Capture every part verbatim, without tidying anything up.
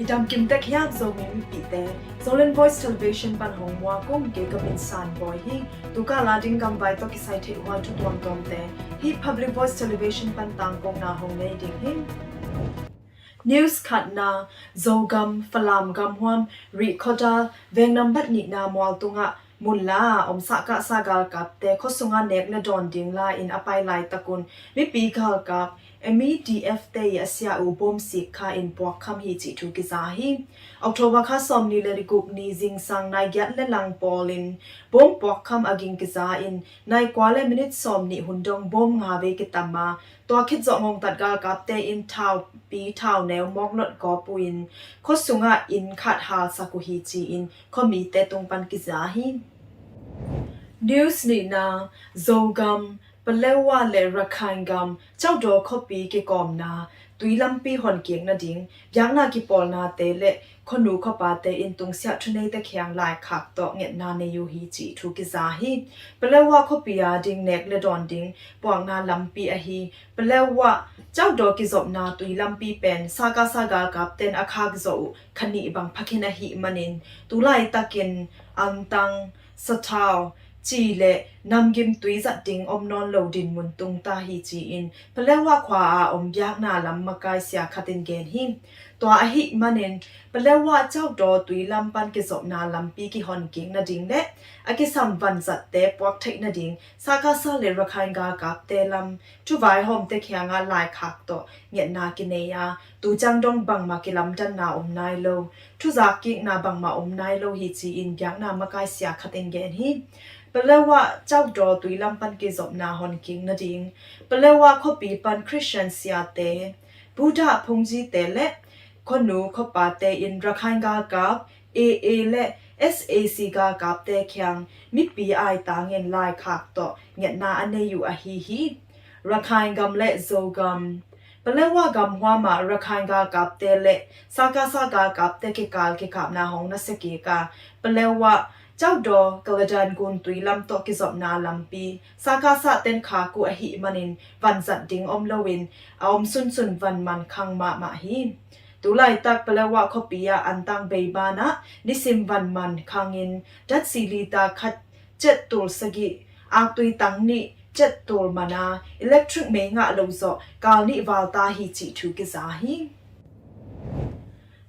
I dam kim tek hiam Zomi mipite? Zoland Voice Television pan hong muak ung, kei ka min San Bawi hi. Tukal a ding gamvai tawh kisai theih hual thu tuamtuamte hih Public Voice Television pan tangkona hong nei ding hi. News khatna, Zogam, Falam gamhuam, Rihkhawdal, veng nambat nihna mual tungah munla a om Sakasa galkapte khuasungah nek le dawn ding la-in a pai laitakun mipi galkap M E D F te i a sia uh bom sik kha in puakkham hi cih thu kiza hi. October kha sawmnih le guk ni zingsang nai giat le lang pawlin bom puakkham a ging kiza in nai kua le minit sawmnih hun dong bom nga vei kitam a, tua khit zawh ngongtat galkapte in thaupi thauneu mawk lot gawp uh in khuasungah inn khat halsak uh hi ci-in khuamite tung pan kiza hi. News nihna, Zogam, Paletwa le Rakhine gam Kyauktaw khuapi kikawmna tui lampi honkik nading biakna kipawlnate le khuanu khuapate in tungsiah thuneite kiang laikhak tawh ngetna nei uh hi cih thu kiza hi. Paletwa khuapi a ding nek le dawn ding puakna lampi ahi Paletwa Kyauktaw kizopna tui lampi pen Sakasa galkapten a khak zawh uh kha nih bang phakhin ahih manin tulaitakin Antang, Sathau, Chi le Namgim tui zat ding om nawn lo dinmun tung ta hi ci-in Paletwa khua a om biakna lam makai sia khat in gen hi. Tua ahih manin Paletwa Kyauktaw tui lam pan kizopna lampi kihon kik nading le a kisam vanzatte puak theih nading Sakasa le Rakhine galkapte lam thuvaihawmte kiangah laikhak tawh ngetna kinei a, tu ciang dong bangmah kilamdanna om nai lo, thuzak kikna bangmah om nai lo hi ci-in biakna makai sia khat in gen hi. Paletwa Kyauktaw tui lam pan kizopna honkik nading Paletwa khuapi pan Christian siate, Buddha phungzite le khuanu khuapate in Rakhine galkap A A le S A C galkapte kiang mipi aitangin laikhak tawh ngetna a nei uh ahi hi. Rakhine gam le Zogam, Paletwa gamhuam ah Rakhine galkapte le Sakasa galkapte kikal kikapna hong nasia kik a, Paletwa Kyauktaw Kaladan gun tui lam tawh kizopna lampi Sakasa ten khak uh ahih manin vanzat ding om loin a om sunsun van man khang mahmah hi. Tulaitak Paletwa khuapi ah Antang bei banah nisim van man khangin datsi lita khat cet tul sagih, aktui tang nih cet tul man a, electric mei ngah lo zawh kal nih val ta hi cih thu kiza hi.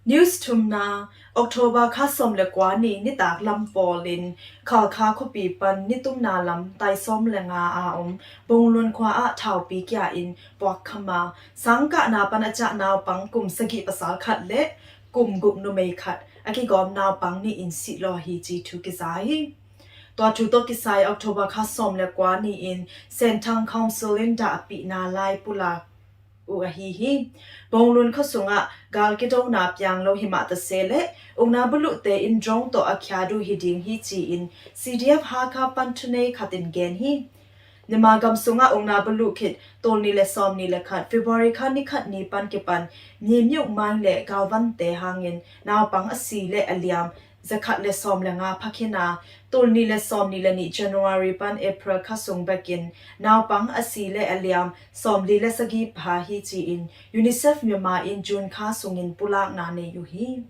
News thumna, October kha sawm le kua ni nitak lam pawlin Khalkha khuapi pan nitumna lam tai sawm le nga a om Bonglun khua ah thaupi kia in puakkham a, sangkahna pan a ciah naupang kum sagih pasal khat le kum guk numei khat a kigawm naupang nih in sihlawh hi ci thu kiza hi. Tua thu tawh kisai October kha sawm le kua ni-in Senthang Council in dahpihna lai pulak uh ahi hi. Bonglun khuasungah gal kidona piang lo himah tase le ukna buluhte in drone tawh a khiat uh hi ding hi ci-in C D F Hakha pan thunei khat in gen hi. Myanmar gam sungah ukna buluh khit tulnih le sawmnih le khat February kha ni khat ni pan kipan Mye Myung Maing le galvante hangin naupang a si le a liam zakhat le sawm le nga phakhin a, tulnih le sawmnih le nih January pan April kha sung bekin naupang a si le a liam sawmli le sagih pha hi ci-in UNICEF Myanmar in June kha sungin pulakna nei uh hi.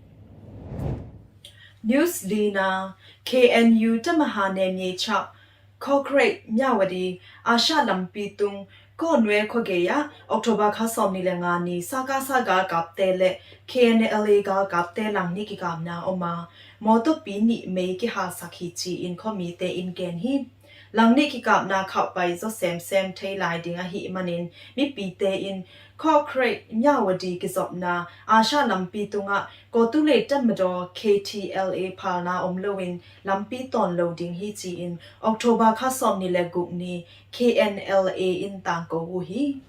News lina, K N U Tamaha nemye chap Kawkrei Myawaddy Asia lampi tung Kawnwe khuagei ah October kha sawmnih le nga ni Sakasa galkapte le K N L A galkapte langnih kikapna om a, mawtawpi nih mei kihalsak hi ci-in khuamite in gen hi. Langnih kikapna khauhpai zaw semsem thei lai ding ahih manin mipite in Kawkrei Myawaddy kizopna Asia lampi tungah Kawthoolei Tatmadaw K T L A phalna om loin lampi tawn lo ding hi ci-in October kha sawmnih le guk ni K N L A in tangko uh hi.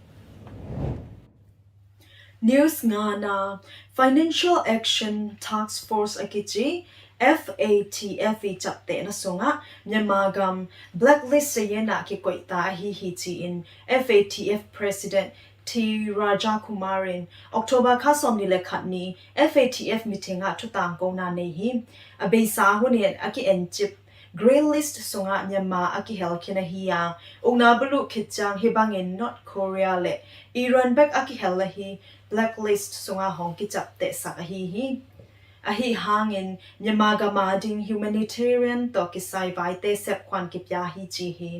News ngana, Financial Action Task Force a kici F A T F i ciaptehna sungah Myanmar gam blacklist sayena kikoihta ahi hi ci-in F A T F President T Rajakumar in October kha sawmnih le khat ni F A T F meeting ah thutangkona nei hi. A beisa hun in a ki-encip grey list sungah Myanmar a kihel khin ahi a, ukna buluh khit ciang hih bangin North Korea le Iran bek a kihel ahi blacklist sungah hong kicaptehsak ahi hi. Ahi hangin Myanmar gam ading humanitarian tawh kisai vaite sepkhuan kipia hi ci hi.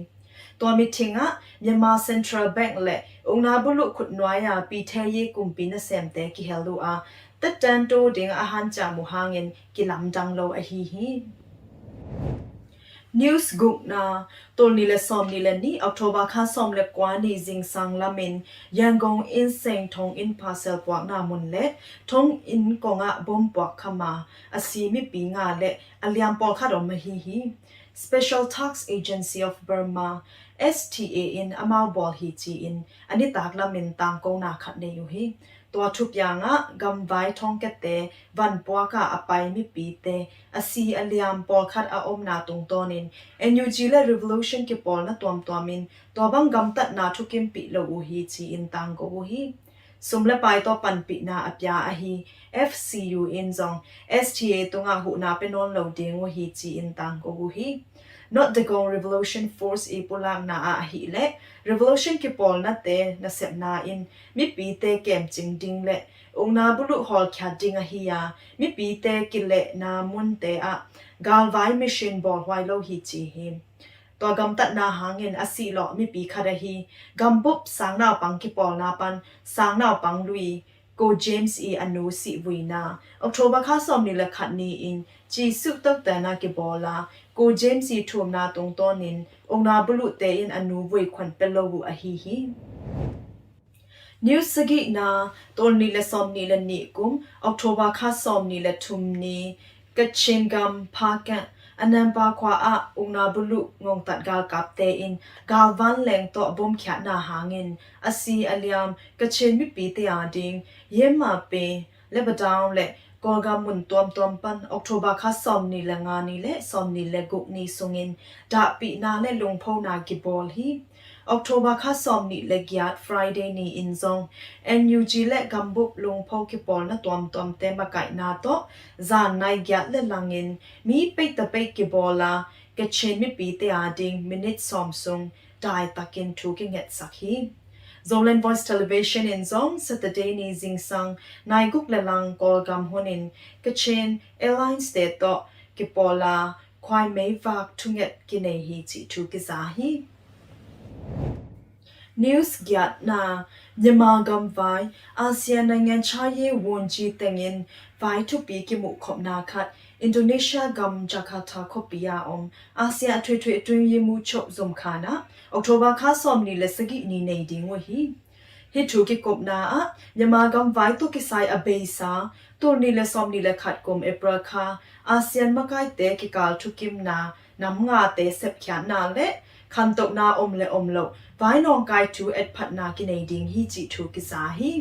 Tua meeting ah Myanmar Central Bank le ukna buluh khutnuai a Pu Thayar kumpi nasemte kihel uh a, tettan to ding a hanciam uh hangin kilamdang lo ahi hi. News gukna, tul nih le sawm nih le nih October kha sawm le kua ni zingsang lamin Yangon innseng thong inn pasal puakna mun le thong inn kongah bom puak kham a, a si mipi nga le a liam pawlkhat om ahi hi. Special Task Agency of Burma, S T A in amau bawl hi ci-in a nitak lamin tangkona khat nei uh hi. Tua thupiang ah gamvai thongkiate vanpuak ah a pai mipite a si a liam pawlkhat a omna tungtawnin N U G le revolution kipawlna tuamtuamin tua bang gamtatna thukimpih lo uh hi ci-in tangko uh hi. Sum le pai tawh panpihna a pia ahi F C U in zong S T A tungah huhna pia nawn lo ding uh hi ci-in tangko uh hi. North Dagon Revolution Force i pulakna ah ahih leh revolution kipawlnate nasepna in mipite kemcing ding le ukna buluh hawlkhiat ding ahi a, mipite kilehna munte ah galvai mission bawlhuai lo hi ci hi. Tua gamtatna hangin a sihlawh mipi khat ahi gambup sangnaupang kipawlna pan sangnaupang lui Ko James i a nu sihvuina October kha sawm nih le khat ni-in cisuh toktan a kibawl a, Ko James i thumna tungtawnin ukna buluhte in a nu vuikhuan pia lo uh ahi hi. News sagihna, tul nih le sawm nih le nih kum October kha sawm nih le thum ni Kachin gam Phakeng Ananpa khua ah ukna buluh ngongtat galkapte in galvan leng tawh bomkhiatna hangin a si a liam Kachin mipite ading Yemape, Lebadaung le Kawlgam mun tuamtuam pan October kha sawm nih le nga ni le sawm nih le guk ni sungin dahpihna le lungphona kibawl hi. October kha sawm nih le giat Friday ni-in zong N U G le gambup lungpho kipawlna tuamtuamte makaihna tawh zan nai giat le langin mi peitapeih kibawl a, Kachin mipite ading minit sawm sung daitakin thu kingetsak hi. Zoland Voice Television in zong Saturday ni zingsang nai guk le lang Kawlgam hunin Kachin Airlines te tawh kipawl a, khuaimeivak thunget kinei hi cih thu kiza hi. News giatna, Myanmar gamvai, ASEAN နိုင်ငံခြားရေးဝန်ကြီး tengin vai thupi kimuhkhopna khat Indonesia gam Jakarta khuapi a om ASEAN အထွေထွေအတွင်းရေးမှူးချုပ် zomkhan ah October kha sawm nih le sagih ni nei ding uh hi. Hih thu kikupna ah Myanmar gamvai tawh kisai a beisa tul nih le sawm nih le khat kum April kha ASEAN makaite kikal thukimna nam ngate sepkhiatna le khantohna om le om loh vai nawngkai thu etphatna kinei ding hi cih thu kiza hi.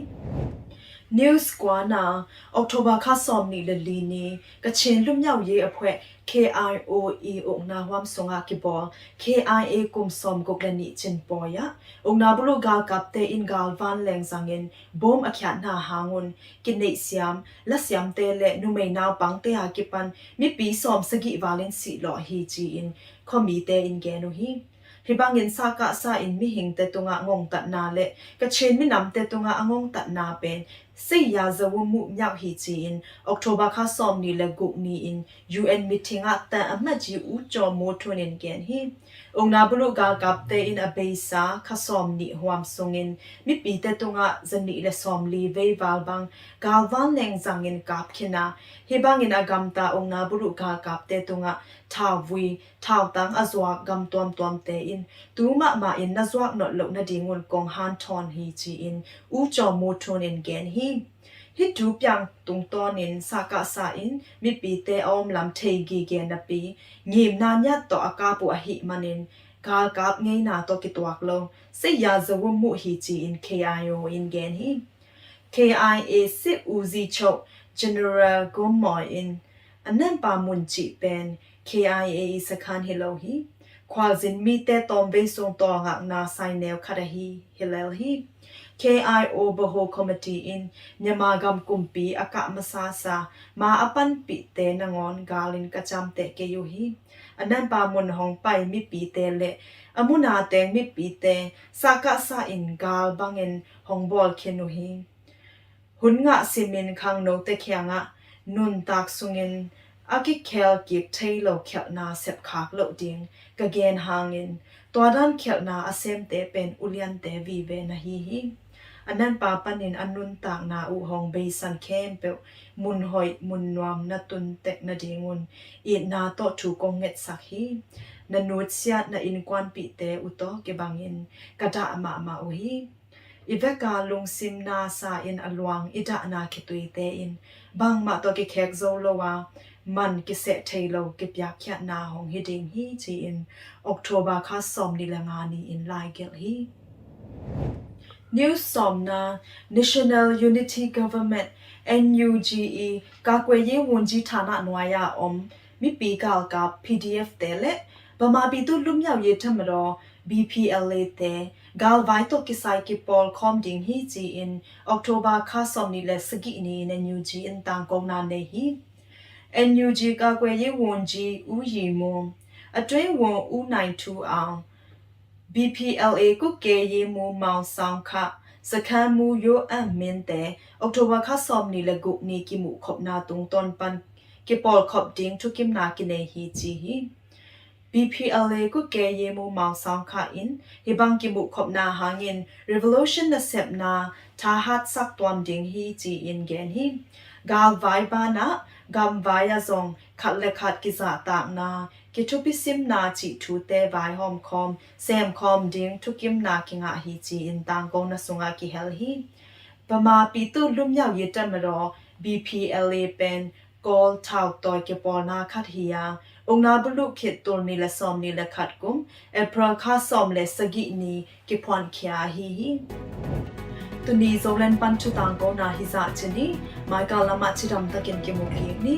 News kuana, October kha sawm nih le li ni Kachin လွတ်မြောက်ရေးအဖွဲ့ K I O i ukna huam sungah kibawl K I A kum sawm guk le nih cinpawi ah ukna buluh galkapte in galvan leng zangin bom a khiatna hangun kineihsiam lasiamte le numei naupangte a kipan mipi sawm sagih valin sihlawh hi ci-in khuamite in gen uh hi. Hih bangin sakahsa in mihingte tungah ngongtatna le Kachin minamte tungah a ngongtatna pen seiya zawu muhmiak hi ci-in October kha sawm nih le guk ni-in U N meeting ah ta a maji U Kyaw Moe Tun in gen hi. Ukna buluh galkapte in a beisa kha sawm nih huam sungin mipite tungah zanih le sawm li vei val bang galvan leng zangin kap khin a, hih bangin a gamta ukna buluh galkapte tungah thauvui thautang a zuak gam tuamtuamte in tu mahmah in na zuak nolh loh nadingun kong hanthawn hi ci-in U Kyaw Moe Tun in gen hi. Hih thu piang tungtawnin sakahsa in mipite a omlam thei gige napi ngimna niat tawh a kap uh ahih manin galkap ngeina tawh kituak lo seiya zawu muh hi ci-in K I O in gen hi. K I A sip uzi chok General Gom Maw in a nanpa mun cih pen K I A i sakhan hi lo hi. Khualzin mite tawmvei sung tawlngakna saineu khat ahi hi lel hi. K I O Baho Committee in Myanmar gam kumpi a kah masasa ma a panpihte nangawn galin ka camteh kei uh hi. A nanpa mun hong pai mipite le a muna teng mipite sakahsa in gal bangin hong bawl khin uh hi. Hun ngah simin khangnote kiangah nuntak sungin a kikhelkik thei lo khialhna sepkhak loh ding ka gen hangin, tua dan khialhna a semte pen uliante vive na hi hi. A nanpa panin a nuntakna uh hong beisan khempeuh mun hoih mun nuam na tun tek nadingun itna tawh thu kong ngetsak hi. Na nutsiat na innkuanpihte uh tawh kibangin ka dah mahmah uh hi. I veka lungsim nasa in a luang i dahna khituite in bangmah tawh kikhek zo lo a, man kiseh thei lo kipiakkhiatna hong hi ding hi, ci-in October kha sawmnih le nga ni-in laigelh hi. News sawmna, National Unity Government, N U G E, ကာကွယ်ရေးဝန်ကြီးဌာန nuai-a om mipi galkap P D F te le ဗမာပြည်သူ့လွတ်မြောက်ရေးတပ်မတော် B P L A te galvai tawh kisai kipawlkhawm ding hi, ci-in October kha sawmnih le sagih ni-in N U G in tangkona nei hi. N U G ကာကွယ်ရေးဝန်ကြီး ဦးရည်မွန်၊ အတွင်းဝန် ဦးနိုင်ထူးအောင်၊ B P L A ကွပ်ကဲရေးမှူး မောင်ဆောင်ခ၊ စခန်းမှူး ယိုးအန့်မင်း te October kha sawmnih le guk ni kimuhkhopna tungtawn pan kipawlkhop ding thukimna kinei hi, ci hi. B P L A ကွပ်ကဲရေးမှူး မောင်ဆောင်ခ in hibang kimuhkhopna hangin revolution nasepna thahatsak tuam ding hi, ci-in gen hi. Galvai banah gamvai ah zong khat le khat kizahtakna, kithupisimna cih thute vaihawmkhawm semkhawm ding thukimna kingah hi, ci-in tangkona sungah kihel hi. ဗမာပြည်သူ့လွတ်မြောက်ရေးတပ်မတော် B P L A pen Kawl thautawi kipawlna khat hi a, ukna buluh khit tulnih le sawmnih le khat kum April kha sawm le sagih ni kiphuankhia ahi hi. Tuni Zoland pan thu tangkona hizah ci ni. Maikal lamah cidamtakin kimu kik ni.